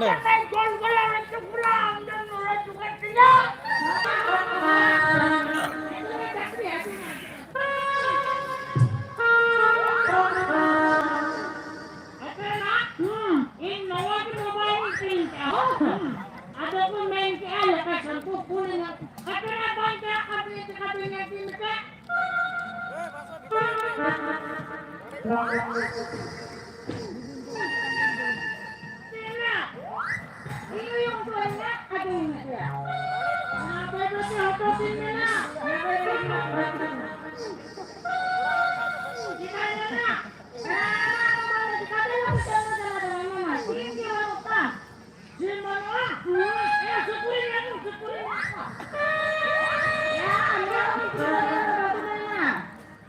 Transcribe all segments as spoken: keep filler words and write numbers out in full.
ᱠᱟᱛᱮ ᱜᱚᱞ ᱜᱚᱞ ᱨᱮ ᱪᱩᱠᱞᱟ ᱟᱢ ᱫᱚ ᱱᱚᱰᱮ ᱪᱩᱠᱟᱹ ᱛᱤᱧᱟ᱾ ᱟᱯᱮ ᱱᱟ, ᱦᱩᱸ, ᱤᱧ ᱱᱚᱣᱟ ᱜᱮ ᱢᱳᱵᱟᱭᱤᱞ ᱤᱧ ᱠᱤᱨᱤᱧ ᱠᱟᱜᱼᱟ᱾ ᱦᱩᱸ, ᱟᱫᱚ ᱠᱚ ᱢᱮᱱ ᱠᱮᱜᱼᱟ, ᱞᱮᱠᱟ ᱥᱟᱱᱛᱩ ᱯᱷᱳᱱ ᱮᱱᱟ᱾ ᱟᱯᱮ ᱱᱟ ᱵᱟᱧᱪᱟᱣ ᱠᱟᱛᱮ ᱪᱤᱠᱟᱹᱛᱮ ᱧᱮᱞ ᱠᱤᱱ ᱠᱟᱜ?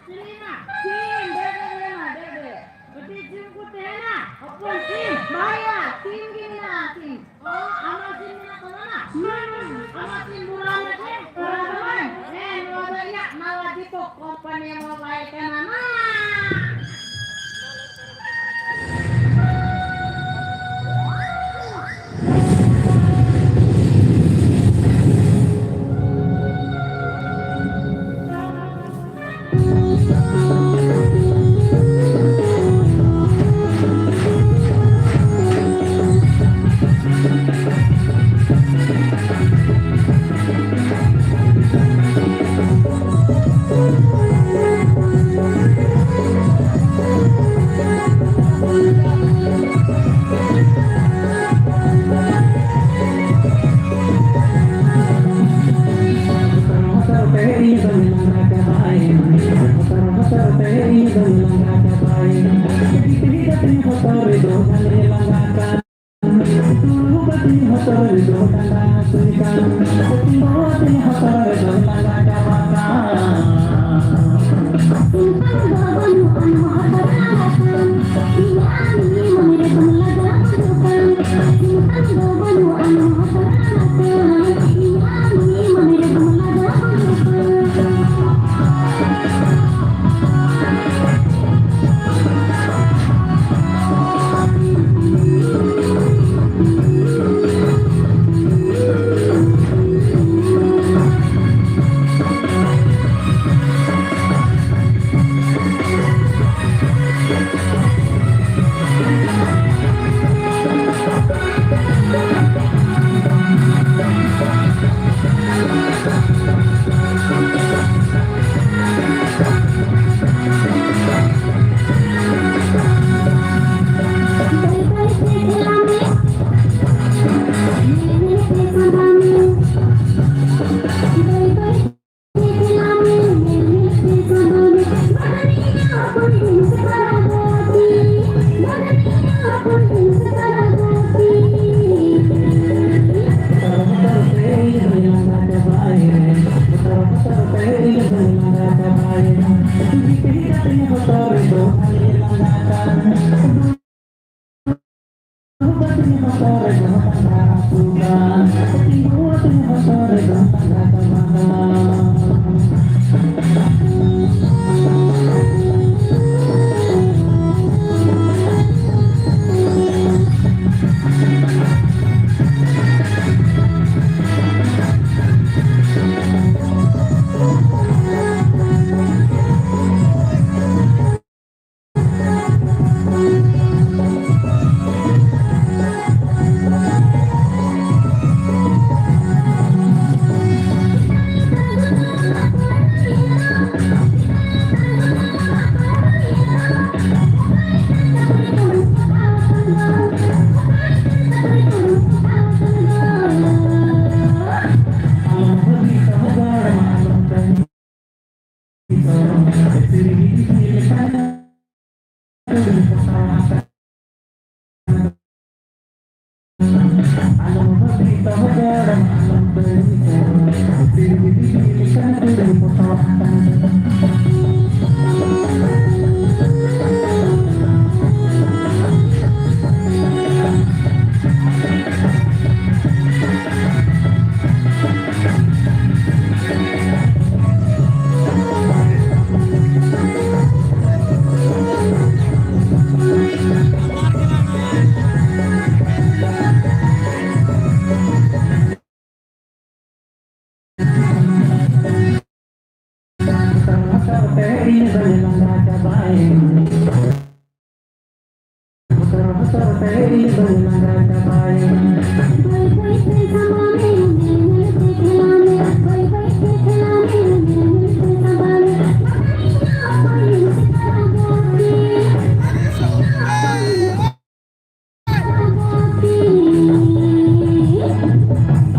ᱥᱤᱢ ᱢᱮᱱᱟᱜᱼᱟ, ᱥᱤᱢ, ᱰᱮ, ᱰᱮ, ᱢᱮᱱᱟᱜᱼᱟ, ᱰᱮ, ᱰᱮ᱾ ᱠᱟᱹᱴᱤᱡ ᱥᱤᱢ ᱠᱚ ᱛᱟᱦᱮᱱᱟ, ᱦᱚᱯᱚᱱ ᱥᱤᱢ, ᱵᱟᱨᱭᱟ ᱥᱤᱢ ᱜᱮ ᱢᱮᱱᱟᱜᱼᱟ, ᱥᱤᱢ᱾ ᱚ, ᱟᱢᱟᱜ ᱥᱤᱢ ᱢᱮᱱᱟᱜ ᱛᱟᱢᱟ ᱱᱟ? ᱦᱩᱸ᱾ ᱟᱢᱟᱜ ᱥᱤᱢ ᱵᱷᱚᱨᱟᱣ ᱢᱮᱥᱮ, ᱵᱷᱚᱨᱟᱣ ᱛᱟᱢᱟᱧ᱾ ᱦᱮᱸ, ᱱᱚᱣᱟ ᱫᱚ ᱤᱧᱟᱹᱜ ᱱᱟᱣᱟ ᱫᱤᱯᱚᱠ ᱠᱳᱢᱯᱟᱱᱤ ᱢᱳᱵᱟᱭᱤᱞ ᱠᱟᱱᱟ ᱱᱟ᱾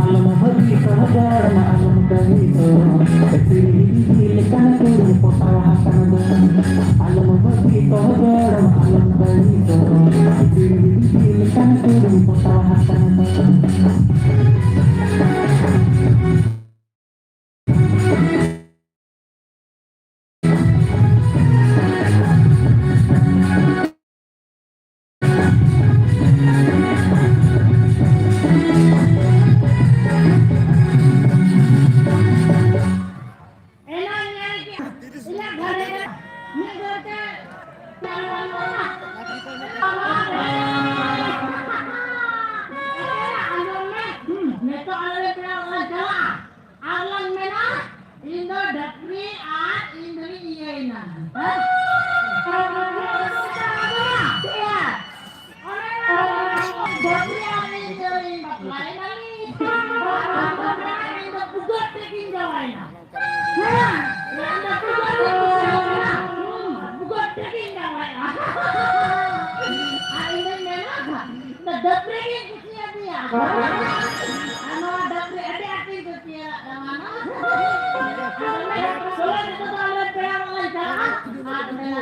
ᱟᱞᱚᱢ ᱵᱷᱟᱹᱜᱤ ᱛᱚ ᱦᱚᱲ ᱢᱟ ᱟᱞᱚᱢ ᱠᱟᱹᱢᱤ ᱛᱚ᱾ ᱛᱤᱨᱤ ᱞᱮᱠᱟᱱ ᱠᱩᱲᱤ ᱯᱚᱴᱟᱣ ᱟᱠᱟᱱ ᱫᱚ᱾ ᱟᱞᱚᱢ ᱵᱷᱟᱹᱜᱤ ᱛᱚ ᱵᱟᱭ ᱢᱟᱹᱞᱤ᱾ ᱤᱧ ᱫᱚ ᱵᱷᱩᱜᱟᱹᱜ ᱛᱮᱜᱤᱧ ᱡᱟᱶᱟᱭᱮᱱᱟ᱾ ᱦᱮᱸ, ᱤᱧ ᱫᱚ ᱵᱷᱩᱜᱟᱹᱜ ᱛᱮᱜᱤᱧ ᱡᱟᱶᱟᱭᱮᱱᱟ᱾ ᱦᱩᱸ, ᱵᱷᱩᱜᱟᱹᱜ ᱛᱮᱜᱤᱧ ᱡᱟᱶᱟᱭᱮᱱᱟ᱾ ᱟᱨ ᱤᱧ ᱫᱚᱧ ᱢᱮᱱᱟ, ᱤᱧ ᱫᱚ ᱰᱟᱹᱵᱽᱨᱟᱹ ᱜᱤᱧ ᱠᱩᱥᱤᱭᱟᱫᱮᱭᱟ᱾ ᱟᱨ ᱱᱚᱣᱟ ᱰᱟᱹᱵᱽᱨᱟᱹ ᱟᱹᱰᱤ ᱟᱸᱴᱤᱧ ᱠᱩᱥᱤᱭᱟᱜ ᱠᱟᱱᱟ᱾ ᱟᱫᱚ ᱢᱮᱱᱟ, ᱪᱚᱞᱚ ᱱᱤᱛᱚᱜ ᱫᱚ ᱟᱞᱮ ᱯᱮᱲᱟ ᱚᱲᱟᱜ ᱞᱮ ᱪᱟᱞᱟᱜᱼᱟ᱾ ᱟᱨ ᱢᱮᱱᱟ,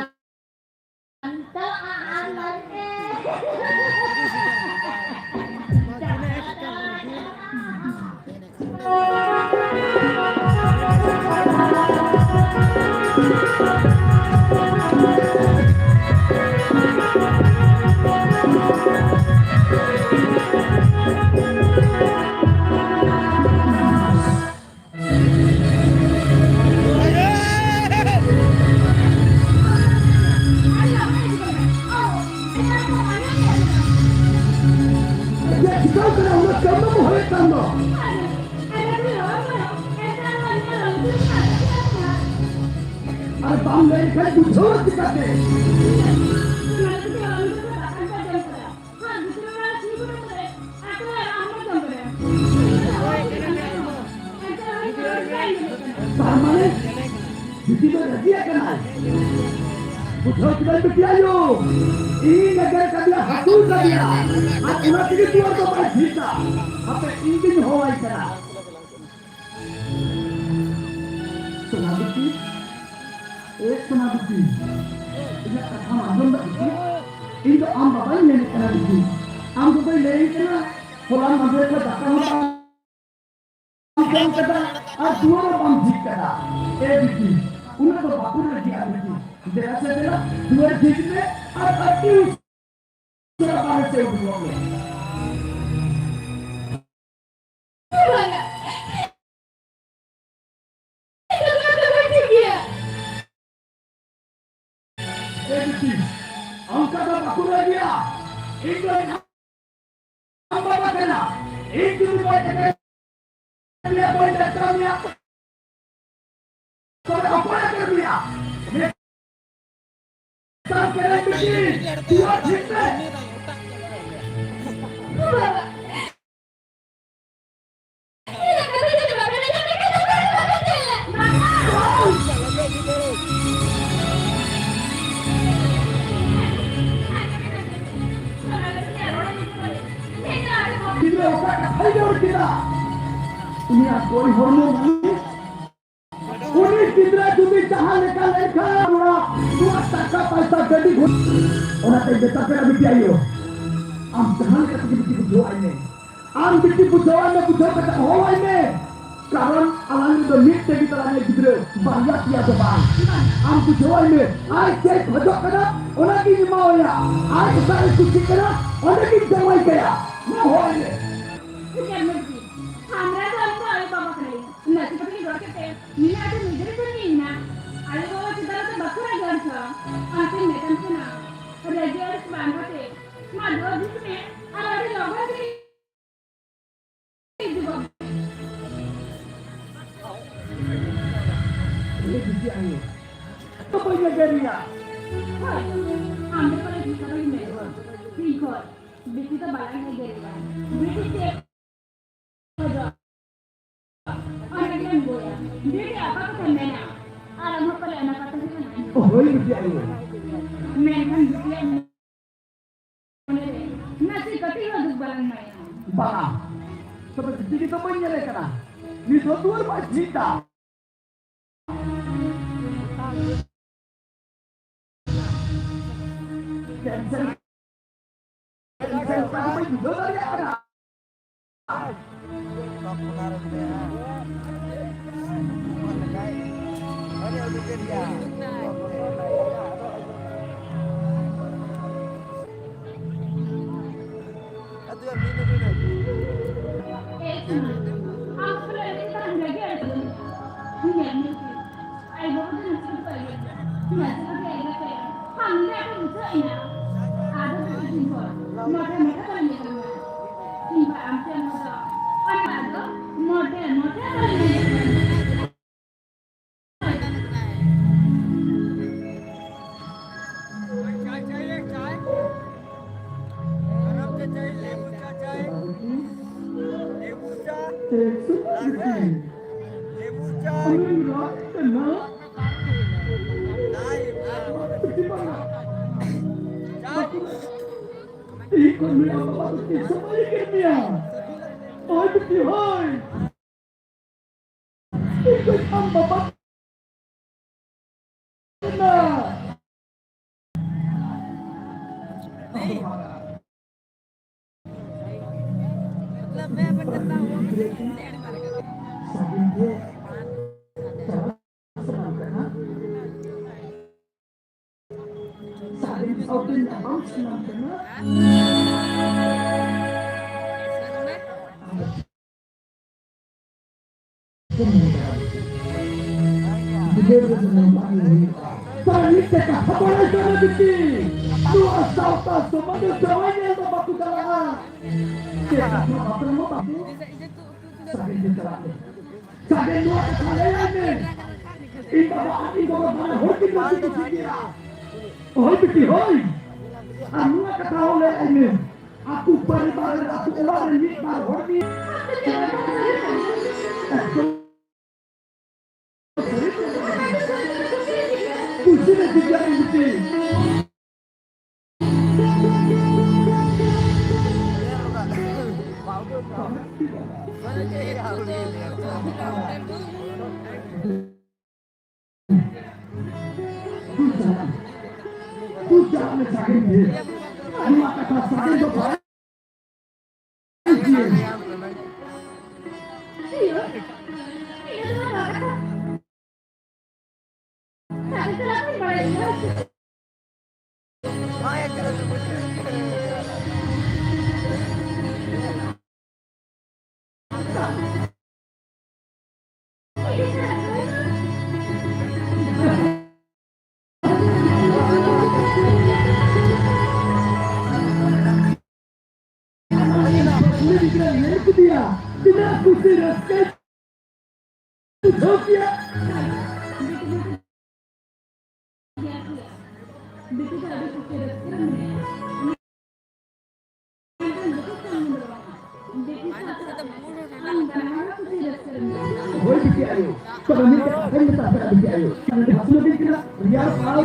ᱪᱮᱫ ᱪᱤᱠᱟᱹᱣ ᱠᱟᱱᱟ? ᱩᱱᱟᱹᱜ ᱪᱟᱸᱫᱚ ᱵᱚᱦᱮᱞ ᱠᱟᱱ ᱫᱚ᱾ ᱟᱨ ᱵᱟᱢ ᱞᱟᱹᱭ ᱠᱷᱟᱱ ᱵᱩᱡᱷᱟᱹᱣ ᱪᱤᱠᱟᱹᱛᱮ? ᱛᱟᱨ ᱢᱟᱱᱮ ᱵᱤᱴᱤ ᱫᱚ ᱨᱟᱹᱜᱤ ᱟᱠᱟᱱᱟᱭ᱾ ᱵᱩᱡᱷᱟᱹᱣ ᱠᱮᱫᱟᱭ ᱵᱤᱴᱤ ᱟᱭᱳ, ᱤᱧ ᱮᱜᱮᱨ ᱠᱟᱫᱮᱭᱟ, ᱦᱟᱹᱥᱩ ᱠᱟᱫᱮᱭᱟ, ᱟᱨ ᱚᱱᱟ ᱛᱮᱜᱮ ᱫᱩᱣᱟᱹᱨ ᱫᱚ ᱵᱟᱭ ᱡᱷᱤᱡᱟ᱾ ᱦᱟᱯᱮ, ᱤᱧ ᱜᱤᱧ ᱦᱚᱦᱚᱣᱟᱭ ᱠᱟᱱᱟ᱾ ᱥᱳᱱᱟ ᱵᱤᱴᱤ, ᱮ ᱥᱳᱱᱟ ᱵᱤᱴᱤ, ᱤᱧᱟᱹᱜ ᱠᱟᱛᱷᱟᱢ ᱟᱸᱡᱚᱢ ᱫᱟ ᱵᱤᱴᱤ? ᱤᱧ ᱫᱚ ᱟᱢ ᱵᱟᱵᱟᱧ ᱢᱮᱱᱮᱫ ᱠᱟᱱᱟ ᱵᱤᱴᱤ᱾ ᱟᱢ ᱜᱚᱜᱚᱭ ᱞᱟᱹᱭᱟᱹᱧ ᱠᱟᱱᱟ, ᱦᱚᱞᱟ ᱢᱟᱫᱷᱮᱨ ᱠᱷᱚᱱ ᱫᱟᱠᱟ ᱦᱚᱸ ᱵᱟᱢ ᱡᱚᱢ ᱠᱟᱫᱟ ᱟᱨ ᱫᱩᱣᱟᱹᱨ ᱦᱚᱸ ᱵᱟᱢ ᱡᱷᱤᱡ ᱠᱟᱫᱟ᱾ ᱮ ᱵᱤᱴᱤ, ᱩᱱᱟᱹᱜ ᱫᱚ ᱵᱟᱠᱚ ᱨᱟᱹᱜᱤᱜᱼᱟ ᱵᱤᱴᱤ᱾ ᱫᱮᱞᱟ ᱥᱮ ᱫᱮᱞᱟ, ᱫᱩᱣᱟᱹᱨ ᱡᱷᱤᱡ ᱢᱮ ᱟᱨ ᱟᱹᱰᱤ ᱩᱥᱟᱹᱨᱟ ᱵᱟᱦᱨᱮ ᱥᱮᱫ ᱩᱰᱩᱠᱚᱜ ᱢᱮ᱾ ᱮ ᱵᱤᱴᱤ, ᱚᱱᱠᱟ ᱫᱚ ᱵᱟᱠᱚ ᱞᱟᱹᱭ ᱜᱮᱭᱟ᱾ ᱤᱧ ᱫᱚ ᱟᱢ ᱵᱟᱵᱟ ᱠᱟᱱᱟ᱾ ᱤᱧ ᱡᱩᱫᱤ ᱵᱟᱹᱧ ᱴᱟᱠᱟ ᱢᱮᱭᱟ, ᱵᱟᱹᱧ ᱴᱟᱠᱟ ᱢᱮᱭᱟ, ᱛᱚᱵᱮ ᱚᱠᱚᱭᱮ ᱠᱟᱹᱢᱤᱭᱟ? ᱢᱤᱫᱴᱟᱝ ᱠᱮᱨᱮᱡ ᱵᱤᱴᱤ, ᱫᱩᱣᱟᱹᱨ ᱡᱷᱤᱡ ᱢᱮ᱾ ᱜᱤᱫᱽᱨᱟᱹ ᱚᱠᱟ ᱠᱟᱛᱷᱟᱭ ᱨᱚᱲ ᱠᱮᱫᱟ? ᱩᱱᱤᱭᱟᱜ ᱜᱚᱡ ᱦᱚᱲᱢᱚ ᱢᱟᱹᱱᱢᱤ, ᱩᱱᱤ ᱜᱤᱫᱽᱨᱟᱹ ᱡᱩᱫᱤ ᱡᱟᱦᱟᱸ ᱞᱮᱠᱟ ᱞᱮᱱᱠᱷᱟᱱ ᱚᱲᱟᱜ ᱫᱩᱣᱟᱹᱨ, ᱴᱟᱠᱟ ᱯᱟᱭᱥᱟ, ᱜᱟᱹᱰᱤ ᱜᱷᱚᱲᱟ, ᱚᱱᱟᱛᱮ ᱢᱮᱛᱟ ᱯᱮᱭᱟ ᱵᱤᱴᱤ ᱟᱭᱳ, ᱟᱢ ᱡᱟᱦᱟᱸ ᱞᱮᱠᱟ ᱛᱮᱜᱮ ᱵᱤᱴᱤ ᱵᱩᱡᱷᱟᱹᱣ ᱟᱭ ᱢᱮ, ᱟᱢ ᱵᱤᱴᱤ ᱵᱩᱡᱷᱟᱹᱣ ᱟᱭ ᱢᱮ, ᱵᱩᱡᱷᱟᱹᱣ ᱠᱟᱛᱮ ᱦᱚᱦᱚ ᱟᱭ ᱢᱮ᱾ ᱠᱟᱨᱚᱱ ᱟᱞᱟᱝ ᱫᱚ ᱢᱤᱫ ᱛᱮᱜᱮ ᱛᱟᱞᱟᱝ ᱜᱤᱫᱽᱨᱟᱹ, ᱵᱟᱨᱭᱟ ᱯᱮᱭᱟ ᱫᱚ ᱵᱟᱝ᱾ ᱟᱢ ᱵᱩᱡᱷᱟᱹᱣ ᱟᱭ ᱢᱮ, ᱟᱡ ᱪᱮᱫ ᱠᱷᱚᱡᱚᱜ ᱠᱟᱱᱟ ᱚᱱᱟᱜᱤᱧ ᱮᱢᱟᱣᱟᱭᱟ, ᱟᱡ ᱚᱠᱟᱨᱮ ᱠᱩᱥᱤᱜ ᱠᱟᱱᱟ ᱚᱸᱰᱮᱜᱤᱧ ᱡᱟᱶᱟᱭ ᱠᱟᱭᱟ᱾ ᱦᱚᱦᱚ ᱟᱭ ᱢᱮ᱾ ᱧᱮᱞ ᱢᱮ ᱫᱤᱫᱤ, ᱟᱢᱨᱮᱱ ᱫᱚ ᱟᱞᱮ ᱫᱚ ᱟᱭᱳ ᱵᱟᱵᱟ ᱠᱟᱱᱟᱞᱮ᱾ ᱱᱟᱥᱮ ᱠᱟᱛᱮ ᱜᱮ ᱨᱚᱲ ᱠᱟᱛᱮ ᱱᱤᱭᱟᱹ ᱟᱹᱰᱤ ᱱᱤᱡᱮᱨ ᱠᱟᱹᱢᱤ ᱢᱮᱱᱟᱜ᱾ ᱟᱭᱳ ᱵᱟᱵᱟ ᱪᱮᱛᱟᱱ ᱨᱮ ᱵᱟᱠᱚ ᱨᱟᱜᱟ ᱦᱚᱲ ᱠᱚ᱾ ᱚᱱᱟᱛᱮ ᱢᱮᱛᱟᱢ ᱠᱟᱱᱟ, ᱨᱟᱹᱜᱤ ᱟᱹᱲᱤᱥ ᱵᱟᱝ ᱠᱟᱛᱮ ᱢᱟ ᱫᱩᱣᱟᱹᱨ ᱡᱷᱤᱡ ᱢᱮ ᱟᱨ ᱟᱹᱰᱤ ᱞᱚᱜᱚᱱ ᱜᱮ ᱦᱤᱡᱩᱜᱚᱜ ᱢᱮ᱾ ᱤᱧ ᱫᱚ ᱵᱟᱹᱧ ᱮᱜᱮᱨ ᱢᱮᱭᱟ᱾ ᱦᱳᱭ, ᱟᱢ ᱫᱚ ᱯᱟᱞᱮ ᱡᱷᱚᱛᱚ ᱜᱮᱢ ᱢᱮᱱᱟ᱾ ᱤᱧ ᱠᱷᱚᱱ ᱵᱮᱥᱤ ᱫᱚ ᱵᱟᱞᱟᱝ ᱮᱜᱮᱨ ᱢᱮᱭᱟ᱾ ᱵᱤᱴᱤ ᱪᱮᱫ ᱚᱱᱟ ᱜᱮᱢ ᱞᱟᱹᱭᱟ᱾ ᱵᱤᱴᱤ ᱚᱠᱟ ᱠᱟᱛᱷᱟᱢ ᱢᱮᱱᱟ? ᱟᱨ ᱟᱢ ᱦᱚᱸ ᱯᱟᱞᱮ ᱚᱱᱟ ᱠᱟᱛᱷᱟ ᱜᱮᱢ ᱟᱸᱡᱚᱢᱟ᱾ ᱦᱳᱭ, ᱵᱤᱴᱤ ᱟᱭᱳ᱾ ᱢᱮᱱᱠᱷᱟᱱ ᱵᱤᱴᱤᱭᱟᱜ ᱢᱚᱱᱮ ᱨᱮ ᱱᱟᱥᱮ ᱠᱟᱹᱴᱤᱡ ᱦᱚᱸ ᱫᱩᱠ ᱵᱟᱞᱟᱝ ᱮᱢᱟᱭᱟ᱾ ᱵᱟᱝᱟ, ᱛᱚᱵᱮ ᱵᱤᱴᱤ ᱜᱮᱛᱚ ᱵᱟᱹᱧ ᱧᱮᱞᱮ ᱠᱟᱱᱟ᱾ ᱱᱤᱛ ᱦᱚᱸ ᱫᱩᱣᱟᱹᱨ ᱵᱟᱭ ᱡᱷᱤᱡ ᱫᱟ᱾ चाय चाहिए, चाय? गरम चाय चाहिए, नींबू चाय चाहिए? नींबू चाय? चाय? नींबू चाय? चाय? ᱱᱩᱭ ᱟᱢ ᱵᱟᱵᱟ ᱫᱚ ᱛᱤᱥ ᱦᱚᱸ ᱵᱟᱭ ᱮᱜᱮᱨ ᱢᱮᱭᱟ᱾ ᱦᱳᱭ ᱵᱤᱴᱤ, ᱦᱳᱭ᱾ ᱤᱧ ᱫᱚ ᱟᱢ ᱵᱟᱵᱟ ᱠᱟᱱᱟ᱾ मतलब मैं बटन दाबूंगा। ᱵᱤᱞᱟᱹᱛ ᱨᱮᱫᱚ ᱱᱚᱝᱠᱟ ᱜᱮ ᱦᱩᱭᱩᱜᱼᱟ᱾ ᱛᱟᱦᱞᱮ ᱢᱤᱫᱴᱮᱱ ᱠᱟᱛᱷᱟ ᱵᱟᱲᱟᱭ ᱠᱟᱱᱟ ᱵᱤᱴᱤ, ᱱᱚᱣᱟ ᱥᱟᱶᱛᱟ ᱥᱚᱢᱟᱡᱽ ᱨᱮ ᱡᱟᱶᱟᱭ ᱧᱮᱞ ᱫᱚ ᱵᱟᱠᱚ ᱪᱟᱞᱟᱜᱼᱟ᱾ ᱪᱮᱫ ᱠᱟᱛᱷᱟ ᱵᱟᱯᱞᱟ ᱢᱟ ᱵᱟᱠᱚ ᱥᱟᱸᱜᱮ ᱜᱮ ᱪᱟᱞᱟᱜ ᱢᱮ᱾ ᱥᱟᱸᱜᱮ ᱱᱚᱣᱟ ᱠᱟᱛᱷᱟ ᱞᱟᱹᱭ ᱟᱭ ᱢᱮ᱾ ᱤᱧ ᱵᱟᱵᱟ ᱟᱨ ᱤᱧ ᱜᱚᱜᱚ ᱵᱟᱱᱟ ᱦᱚᱲ ᱠᱤᱱ ᱨᱟᱹᱡᱤ ᱠᱩᱥᱤ ᱜᱮᱭᱟ᱾ ᱦᱳᱭ ᱵᱤᱴᱤ, ᱦᱳᱭ᱾ ᱟᱨ ᱱᱚᱣᱟ ᱠᱟᱛᱷᱟ ᱦᱚᱸ ᱞᱟᱹᱭ ᱟᱭ ᱢᱮ᱾ ᱟᱹᱛᱩ ᱯᱚᱨᱤᱵᱟᱨ ᱨᱮ, ᱟᱹᱛᱩ ᱚᱲᱟᱜ ᱨᱮ ᱢᱤᱫ ᱵᱟᱨ ᱦᱚᱲ ᱜᱮ᱾ ᱠᱩᱥᱤ ᱨᱮ ᱡᱤᱛᱠᱟᱹᱨ ᱵᱤᱴᱤ᱾ ᱛᱩ ᱪᱟᱞᱟᱜ ᱢᱮ, ᱛᱩ ᱪᱟᱞᱟᱜ ᱢᱮ ᱥᱟᱜᱮᱱ ᱴᱷᱮᱱ᱾ ᱱᱚᱣᱟ ᱠᱟᱛᱷᱟ ᱥᱟᱜᱮᱱ ᱫᱚ ᱵᱟᱭ ᱤᱭᱟᱹ, ᱤᱭᱟᱹ ᱫᱚ ᱵᱟᱝ ᱠᱟᱛᱷᱟ᱾ ᱥᱟᱜᱮᱱ ᱪᱟᱞᱟᱜ ᱢᱮ, ᱵᱟᱲᱟᱭ ᱜᱮᱭᱟ᱾ ᱩᱱᱤ ᱜᱤᱫᱽᱨᱟᱹ ᱧᱮᱞ ᱠᱮᱫᱮᱭᱟ, ᱛᱤᱱᱟᱹᱜ ᱠᱩᱥᱤ ᱨᱟᱹᱥᱠᱟᱹᱭ ᱵᱩᱡᱷᱟᱹᱣ ᱠᱮᱭᱟ᱾ ᱦᱳᱭ, ᱵᱤᱴᱤ ᱟᱭᱳ, ᱛᱚᱵᱮ ᱢᱤᱫᱴᱮᱡ ᱠᱟᱛᱷᱟᱧ ᱢᱮᱛᱟᱜ ᱯᱮᱭᱟ, ᱵᱤᱴᱤ ᱟᱭᱳ, ᱟᱹᱥᱩᱞ ᱠᱤᱱ ᱠᱟᱱᱟ, ᱨᱮᱭᱟᱲ ᱯᱟᱲᱟᱣ᱾